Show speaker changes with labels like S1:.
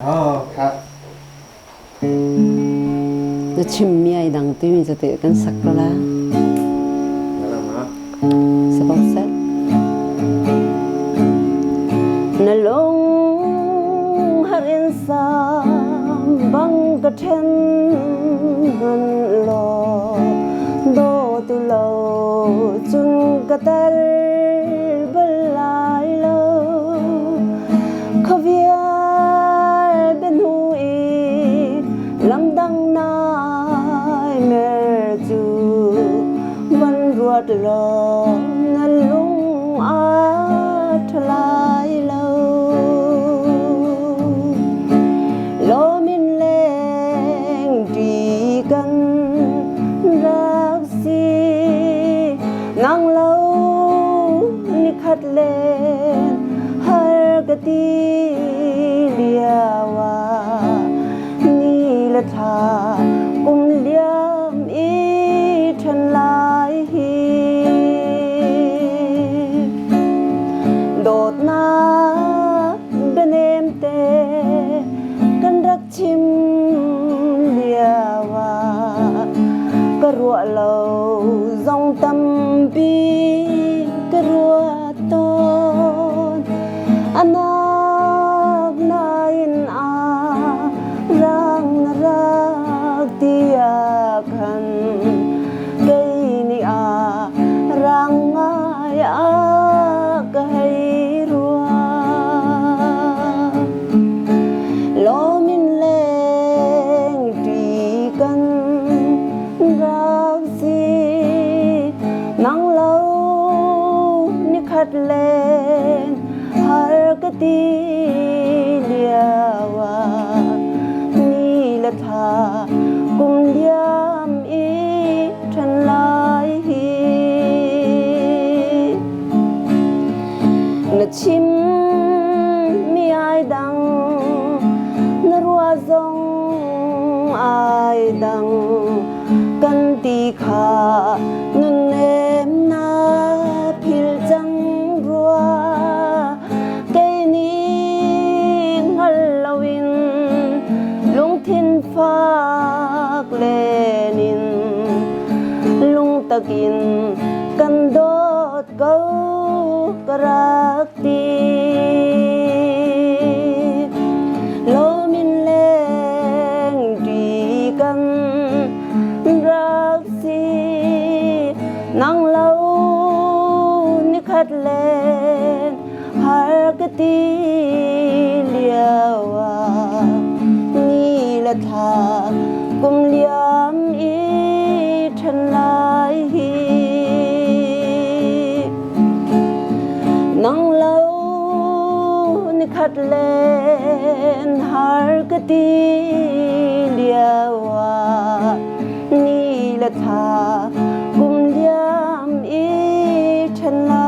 S1: Oh, kha.
S2: Na chimmi ai dang timi cu teh kan sak ko la. Sabok sat. Na lung harin sa bang ka then hman law do tu lo cun ka tar bal lai lo. Khuavial biahnu i lamdang nai mer cu van ruat law na lung a ṭha lai lo. Lawm in leng ṭi kan rak si, nang lo nikhat len har ka ti lio ah ni le thla kum liam i ṭhen lai hi dawtnak bianem te kan rak chim lio ah ka ruah lo zong tampi ka ruat tawn. Anak nain a rang na rak tiah khan kei nih a rang ngai a ka hei ruah. Lawm in leng ṭi kan rak si. Nang lo nikhat len har ka ti lio ah ni le thla kum liam i ṭhen lai hi. Na chim mi ai dang, na ruah zong ai dang. Kan ti kha nunnem na phil cang rua. Kei nih hngal loin lungthin fak len in lungtak in kan dawt ko ka rak ti. Lawm in leng ṭi kan rak si, nang lo nikhat len har ka ti lio ah ni le thla kum liam i ṭhen lai hi. Nang lo nikhat len har ka ti lio ah ni le thla kum liam i ṭhen lai.